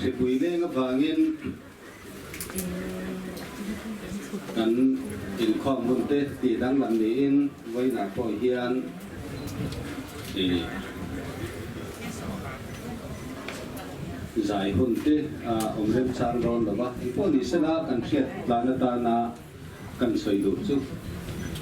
Hripui leng avangin kan inkhawm hun te tih danglam niin vawiinah pawh hian ih zai hun te a awm remchang dawn lo va. Engpawh ni sela kan hriat tlan atana kan sawi duh chu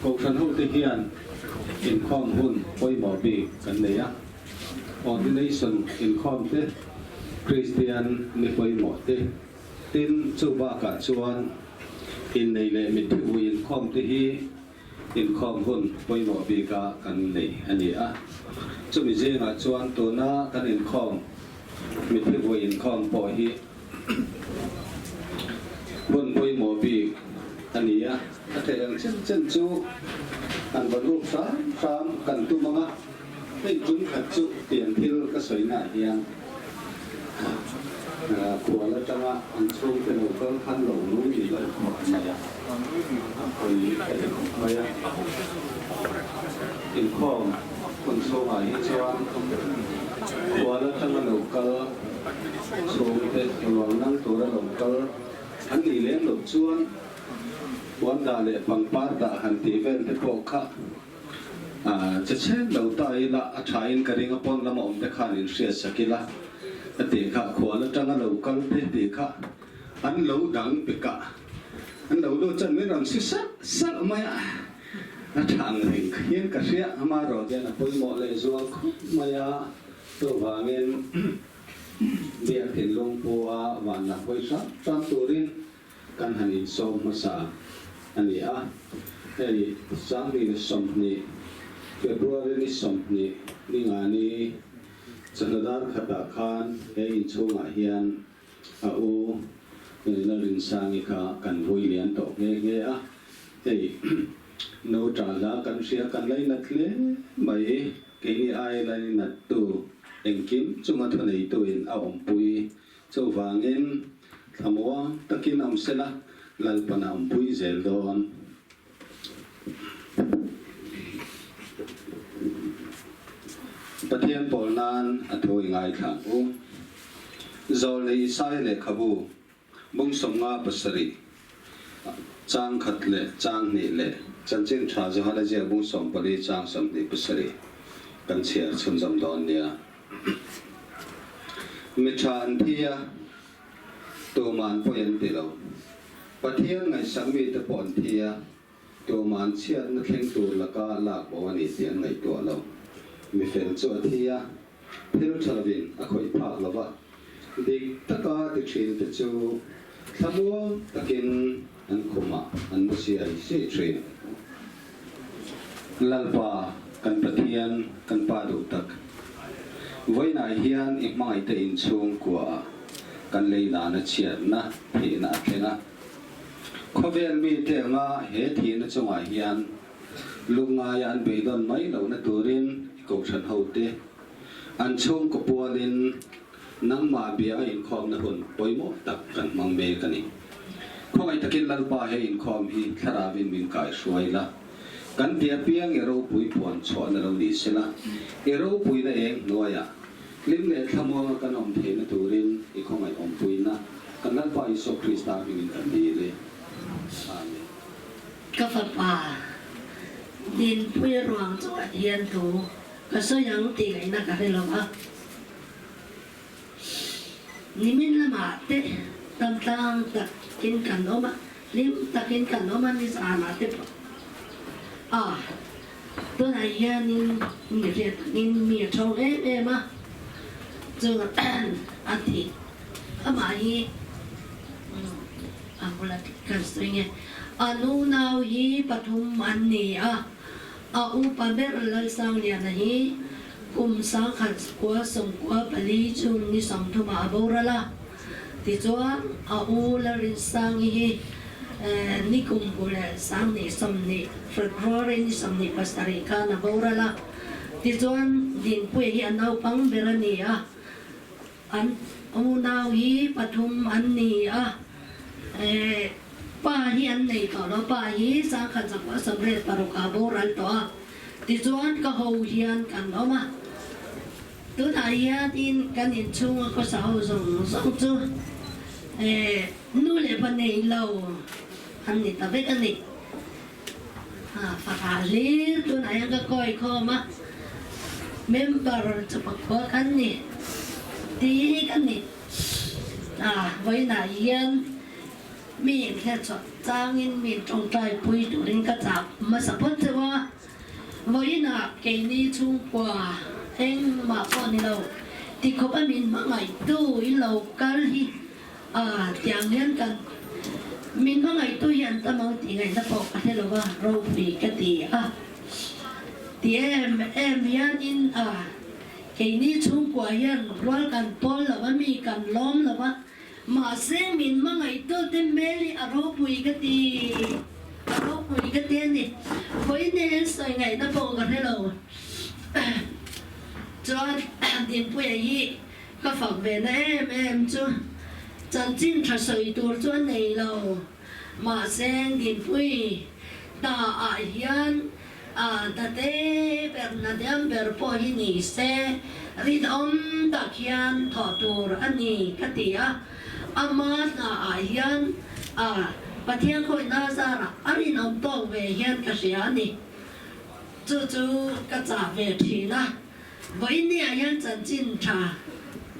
Kohhran hote hian inkhawm hun pawimawh bik kan nei a. Ordination inkhawm te, Kristian ni pawimawh te, tin chu bakah chuan innei leh mitthi vui inkhawm te hi inkhawm hun pawimawh bika kan nei a ni a. Chumi zingah chuan tuna kan inkhawm mitthi vui inkhawm pawh hi hun pawimawh bik a ni a. A theih ang chen chen chu an va lut hram hram kan tum ang a. Hei tum khat chu tiang thil ka sawi naah hian khual atanga an chhungte lo kal khan lo nui ni lo khawp mai a, hawi ka ti khawp mai a. Inkhawm hun chhungah hi chuan khual atanga lo kal chhungte ruang nang tura lo kal an nih lem loh chuan puan dah leh pangpar dah han tih vel te pawh kha Che chhen lo ta ila a tha in ka ring a pawn lama awm te khan in hriat sak ila a tih kha khual atanga lo kal te tih kha an lo dang pek a an lo lut chuan min rawn si salh salh mai a a tha ang reng hian ka hria amaherawh hian a pawimawh leh zual khawp mai a chuvangin biak thinlung pu a van la hawi hram hram turin Kan han insawm hmasa a ni a, hei Sanghnih 20, February ni 20 ni nga ni chawhnu dar khatah khan he inchhungah hian a u Lalrinsangi kha kan vui lian tawh nghe nghe a, hei no ṭah hla kan hria kan lainat hle mai, keini ai lainattu engkim chunga thuneituin a awmpui Chuvangin, thlamuang takin awm sela, Lalpan a awmpui zel dawn. Pathian pawl nan a thu i ngaithla ang u. Zawlnei Isaia lehkhabu bung 57, chang khat leh chang hnih leh Chanchin Tha Johana ziak bung 14 chang 27 kan chhiar chhunzawm dawn nia. Mi tha an thi a, tumah an pawi an ti lo. Pathian ngaihsak mite pawh an thi a, tumah an chhiatna thleng tur laka lak bo a ni tih an ngaihtuah lo. Mi fel chu a thi a, thil tha lovin a khawih phak lo va, dik taka ti thin te chu thlamuang takin an khumah an mu siai siai thin. Lalpa, kan Pathian, kan Pa duh tak. Vawiinah hian i hmangaihte inchhungkuaah kan lei dana chhiatna thihna a thleng a. Khawvel mite anga he thihna chungah hian lungngaia an beidawn mai lohna turin i kohhran hote an chhungkaw pualin Nangmah bia a inkhawmna hun pawimawh tak kan hmang mek a ni. Khawngaih takin Lalpa he inkhawm hi thlarauin min kaihruai la. Kan ti apiang i ropui puan chhuahna lo ni sela, i ropuina eng hnuaiah hlim leh thlamuanga kan awm theihna turin i khawngaih awmpuina kan Lalpa Isua Krista hmingin kan dil e. Amen. Ka fapa, Dinpuia ruang chu a thian thu ka sawi ang tih ngaihna ka hre lo va. Nimin lamah te tamtlang takin kan awm a, hlim takin kan awm a, nizanah te pawh a tunah hianin mi hriat angin mi a thawng em em a, chungah a ti amah hi a bula kan sawi nge a nunau hi pathum an ni a, a upa ber Lalsangliana hi Kum sangkhat kua 94 June ni 30 ah a boral a, tichuan a u Larinsangi hi ni kum kum leh 2020 February ni 27 khan a boral a, tichuan Dinpuia hi a naupang ber a ni a, an unau hi pathum an ni a, pa hi an nei tawh lo, pa hi 1986 ah a boral tawh a. Tichuan ka ho hian kan awm a. Tunah hianin kan inchhunga khawsa ho zawng zawng chu nu leh pa nei lo an ni ta vek a ni. Fahrah hlir tunah hian ka kawi khawm a, member chu pakhua kan ni tih hi ka ni. Vawiinah hian mi inhriatchhuah changin mi tawngtai pui turin ka chah hmasa phawt cheu a. Vawiinah keini chhungkua engmah pawh ni lo tikhawp a min hmangaihtu i lo kal hi a tiang hian kan min hmangaihtu hi an tam ang tih ngaihna pawh ka hre lo va, ropui ka ti a. Ti em em hianin a keini chhungkua hian rual kan pawl lo va, mi kan lawm lo va, Mahse min hmangaihtu te hmel hi a ropui ka ti, a ropui ka ti a ni. Vawiin nen sawi ngaihna pawh ka hre lo. Chuan Dinpuia hi ka fak ve na em em chu chanchin tha sawi tur chu a nei lo. Mahse Dinpui hna ah hian A tate ber na diam ber pawh hi ni se, rinawm tak hian thawh tur a ni ka ti a. Ama hnaah hian a Pathian khawihna zarah a rinawm tawk ve hian ka hria a ni. Chu chu ka chah ve thin a. Vawiinniah hian chanchin tha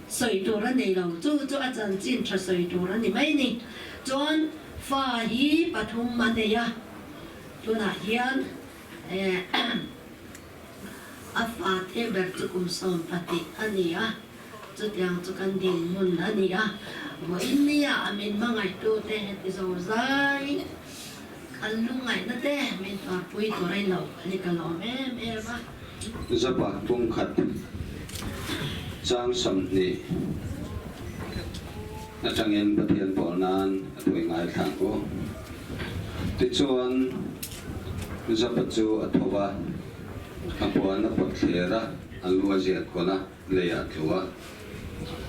sawi tur a nei lo. Chu chu a chanchin tha sawi tur a ni mai ni. Chuan fa hi pathum a nei a. Tunah hian a fate ber chu kum 12 a ni a, chutiang chu kan dinhmun a ni a. Vawiin nia a min hmangaihtute heti zo zai kan lungngaihna te min tuarpui tur a inlo a ni ka lawm em em a. Zapa pungkhat chang 20 atangin Pathian pawl nan a thawi ngai thlang u. Tichuan, Zapa chu a tho va, a puan a pawt thler a, a lu a ziat kawlh a, lei ah tlu a,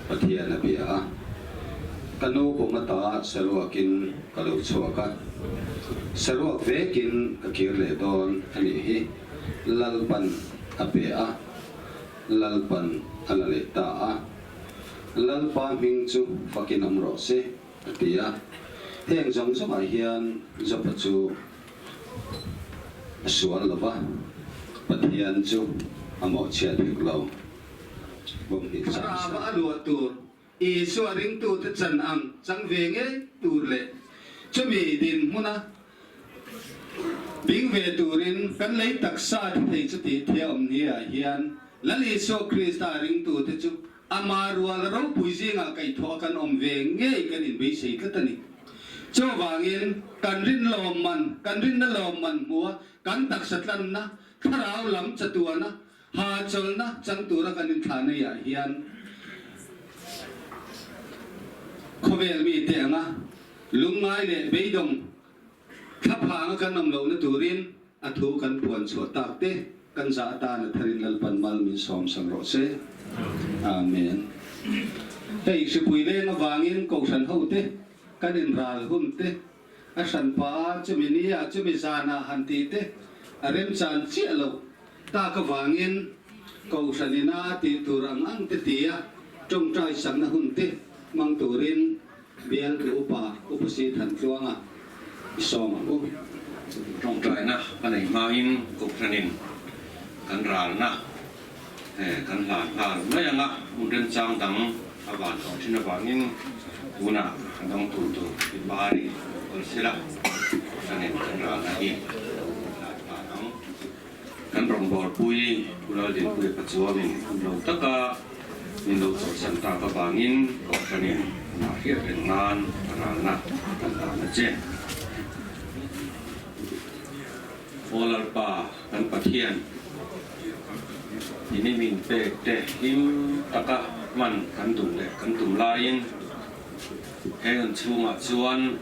Pathian a bia a. Ka nu pum ata saruakin ka lo chhuak a, saruak vekin ka kir leh dawn a nih hi, Lalpan a pe a, Lalpan a la leh ta a. Lalpa hming chu fakin awm rawh se. A ti a. Heng zawng zawngah hian Jopa chu a sual lo va, Pathian chu a mawhchhiat hek lo. Bawmhnih chang Thlarau a luah tur, Isua ringtute chan ang chang ve ngei tur leh chumi dinhmuna ding ve turin kan lei taksa thi thei chu tih thiahawm ni-ah hian Lal Isua Krista ringtute chu Ama rual ropui zingah kaihthawh a kan awm ve ngei kan inbeisei tlat a ni. Chuvangin, kan rin lawmman, kan rinna lawmman hmua kan taksa tlanna, thlarau lam chatuana, hahchawlhna chang tura kan inthlahna-ah hian khawvel mite anga lungngai leh beidawng thlaphanga kan awm lohna turin A thu kan puan chhuah tak te kan zah atan a tharin Lalpan mal min sawm sak rawh se. Amen. Hei hripui leng avangin Kohhran ho te kan inral hun te a hran pah a chumi ni ah chumi zan ah han tih te a remchan chiah loh tak avangin Kohhran ina tih tur ang ang te ti a tawngtai sakna hun te hmang turin Bial tu upa Upa Sithan Tluanga i sawm ang u. Tawngtaina a nei hmain Kohhranin kan ralna kan hlan nghal mai ang a, hmun remchang dang a van tawh thin avangin tunah a dang tur tur i pari lo kal sela, Kohhranin kan ralna hi lo hlan nghal ang. Kan rawngbawlpui Pu Laldinpuia Pachuangin hun lo taka min lo chawlhsan tak avangin Kohhranin amah hriat reng nan a ralna kan hlan a che. Aw Lalpa kan Pathian, i ni min pek te hlim taka hman kan duh leh kan tum laiin he hun chhungah chuan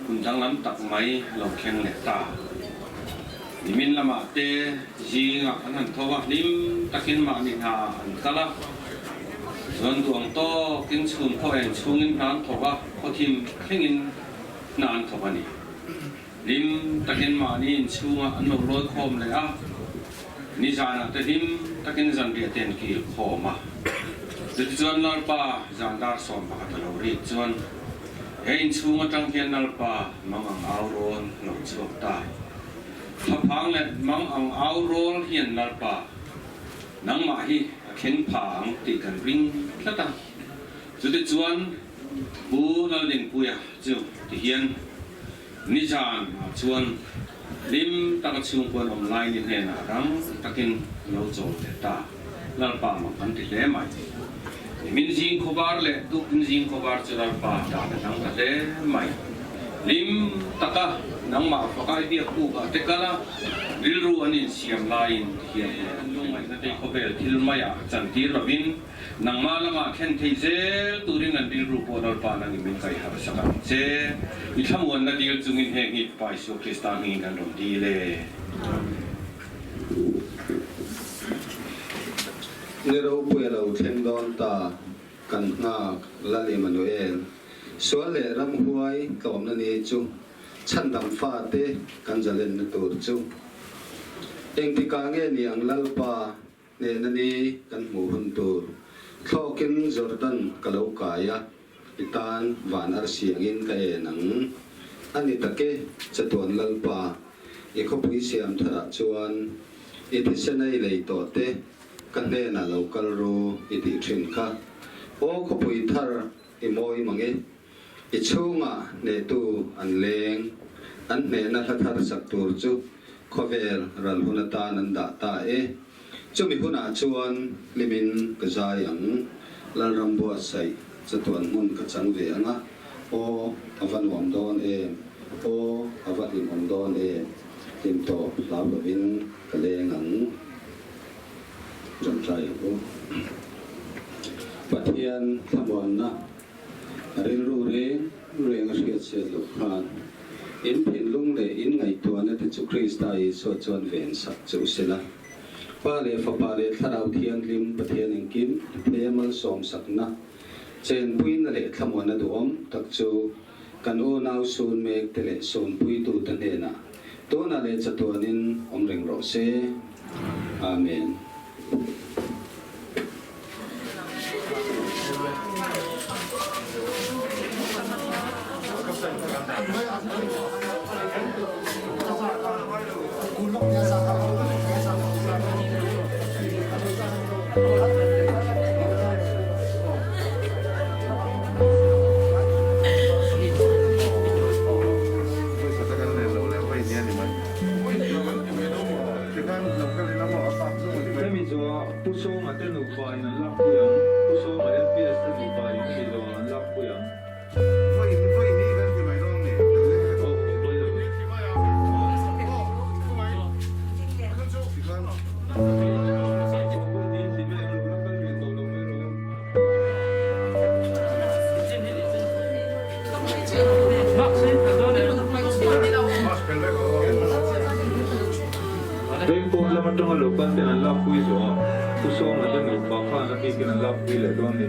Hun danglam tak mai lo thleng leh ta. Nimin lamah te zingah an han tho a, hlim takin mahni hna an kal a. Chuan duang tawkin chhun khaw eng chhungin hna an thawk a, khaw thim thlengin hna an thawk a ni. Hlim takin mahni inchhungah an lo lawi khawm leh a, nizanah te hlim takin zanriah te an kil khawm a. Chutichuan Lalpa zan dar 11 a lo rik chuan he inchhung atang hian Lalpa mang ang au rawl lo chhuak ta. Thlaphang leh mang ang au rawl hian Lalpa nangmah hi a thleng pha ang tih kan ring tlat a. Chutichuan Pu Laldinpuia chu tihian nizan ah chuan hlim taka chhungkuan awm lai ni hnenah rang takin lo chawl leh ta. Lalpa mak kan ti hle mai. Nimin zing khawvar leh tukin zing khawvar chu Lalpa dan a dang ta hle mai. Hlim taka nangmah fakai biak buk ah te kal a, rilru an insiam laiin tihian he an lungngaihna te khawvel thil maiah chantir lovin, Nangmah lamah thlen thei zel turin an rilru pawh Lalpa nangin min kai harh sak ang che. I thlamuanna dil chungin heng hi Pa Isua Krista hmingin kan rawn dil e. Amen. Ni ropui a lo thleng dawn ta, kan nghak Lal Emmanuel. Sual leh ramhuai tlawmna ni chu chhandam fate kan zalenna tur chu. Engtikah nge ni ang Lalpa? Hnehna ni kan hmuh hun tur thlawkin Jordan ka lo kai a, i tan van arsi angin ka en ang. A ni tak e, chatuan Lalpa, i khawpui siam tharah chuan i thisen a i lei tawh te ka hnenah lo kal ru i tih thin kha. Aw khawpui thar i mawi mang e, i chhungah hnehtu an leng, an hnehna hla thar sak tur chu Khawvel ral hun atan an dah ta e. Chumi hunah chuan hlimin ka zai ang. Lalram buatsaih chatuan hmun ka chang ve ang a. Aw, a va nuam dawn em! Aw, a va hlimawm dawn em! Hlim tawp hlau lovin ka leng ang. Ṭawngṭai ang u. Pathian thlamuanna rilru reng reng a hriat chhiat loh khan in thinlung leh in ngaihtuahna te chu Krista Isua chuan ven sak che u sela. Pa leh Fapa leh Thlarau Thianghlim Pathian engkim Thei a malsawm sakna, chenpuina leh thlamuanna duhawm tak chu kan unau sun mek te leh sunpuitute hnenah tunah leh chatuanin awm reng rawh se. Amen. Hemi zawhah Pu Sawma te nupa in an lakpui ang, Pu Sawma LPS te nupa in hemi zawhah an lakpui ang. Vengpawn lam atanga lo kal ten an lakpui zawh a, Pu Sawma te nupa khan a bikin an lakpui leh dawn ni.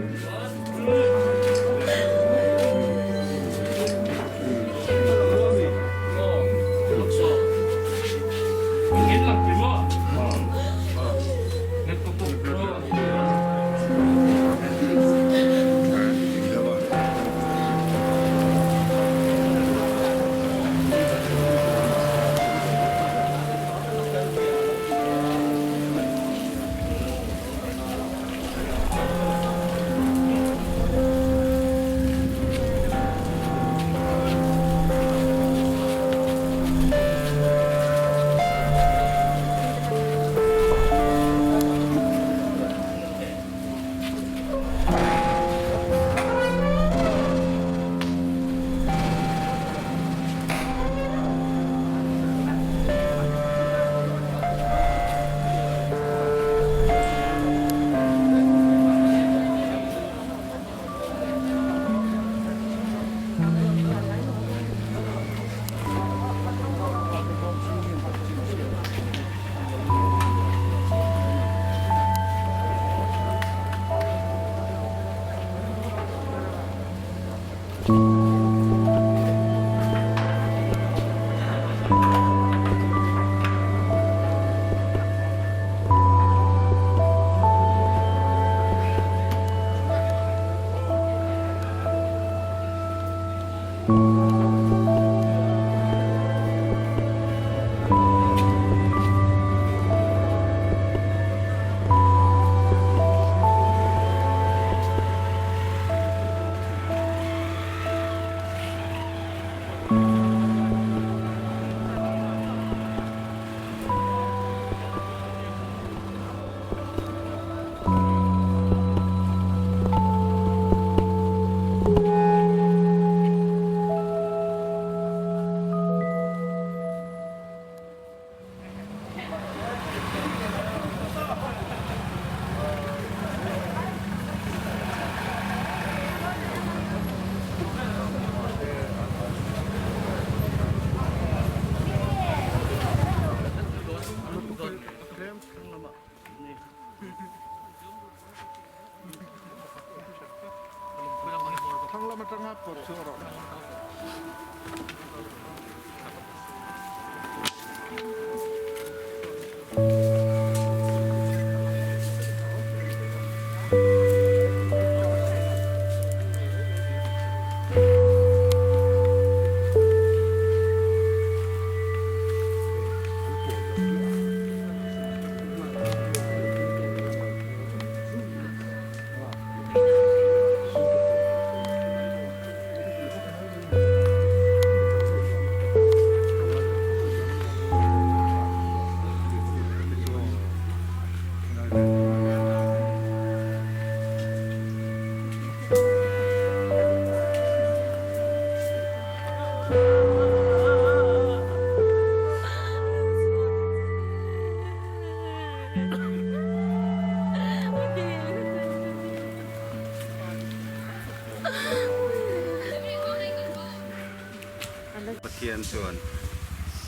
Pathian chuan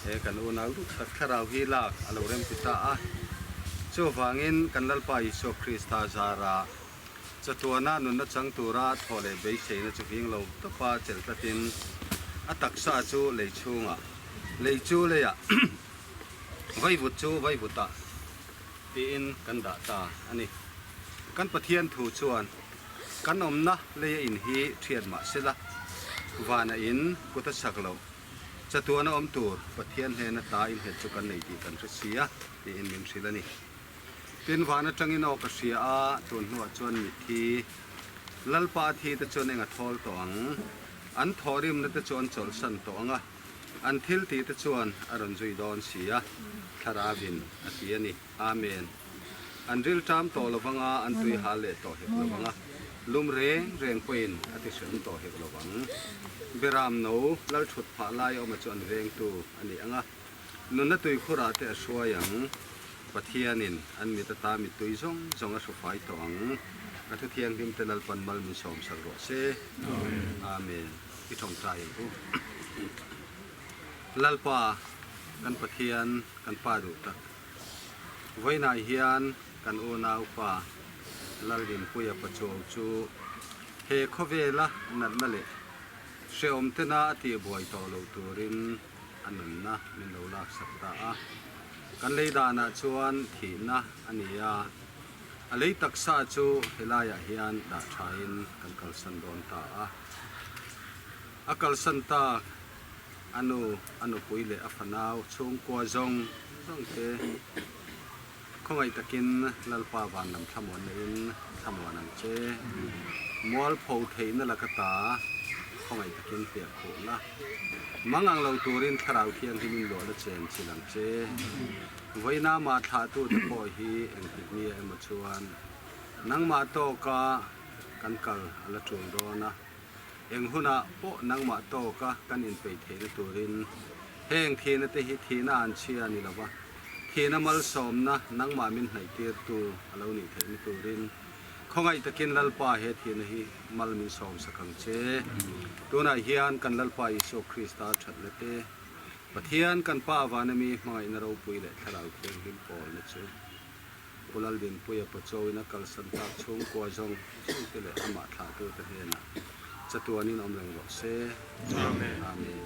he kan unau duh tak thlarau hi lak a lo rem ti ta a. Chuvangin kan Lalpa Isua Krista zara chatuana nunna chang tura thaw leh beiseina chu hing lo tawpa chelh tlatin a taksa chu lei chhungah, lei chu leiah, vaivut chu vaivutah tiin kan dah ta a ni. Kan Pathian thu chuan kan awmna leia in hi thiat mah sela, vana in kut a chak loh, chatuana awm tur Pathian hnena ta innghet chu kan nei tih kan hre si a tiin min hrilh a ni. Tin, van atangin aw ka hria a, tun hnuah chuan mitthi, Lalpa thi te chuan eng a thawl tawh ang? An thawhrimna te chu an chawlhsan tawh ang a, an thil tih te chuan a rawn zui dawn si a, Thlarauin a ti a ni. Amen. An ril ṭam tawh lo vang a, an tui hal leh tawh hek lo vang a, lum reng reng pawhin a ti hreawm tawh hek lo vang. Beram no lal ṭhut phah lai awma chu an vengtu a ni ang a, nunna tuikhurah te a hruai ang. Pathianin an mit ata mittui zawng zawng a hrufai tawh ang. A thu thianghlim te Lalpan mal min sawmsak rawh se. Amen. I tawngtai ang u. Lalpa kan Pathian kan Pa duh tak. Vawiinah hian kan unaupa Laldinpuia Pachuau chu he khawvela natna leh hrehawm tena a tihbuai tawh loh turin a nunna min lo laksak ta a. Kan lei danah chuan thihna a ni a, a lei taksa chu helaiah hian dah thain kan kalsan dawn ta a. A kalsan tak a nu, a nupui leh a fanau chhungkua zawng zawng te khawngaih takin Lalpa van lam thlamuanna in thlamuan ang che. Mualpho theihna laka ta khawngaih takin hliah khuhna mang ang lo turin Thlarau Thianghlim in luahna chen chilh ang che. Vawiina mah thlahtute pawh hi engtik nia emaw chuan nangmah tawka kan kal a la tul dawn a. Eng hunah pawh nangmah tawka kan inpeih theihna turin heng thihna te hi thihna an chhia a ni lo va, thihna malsawmna nangmah min hnaihtirtu a lo nih theihna turin khawngaih takin Lalpa he thihna hi mal min sawmsak ang che. Tunah hian kan Lalpa Isua Krista thatna te, Pathian kan Pa Vanami hmangaihna ropui leh Thlarau Thianghlim pawlna chu, Pu Laldinpuia Pachawina kalsan tak chhungkua zawng zawngte leh amah thlahtute hnenah chatuanin awm reng rawh se. Amen. Amen.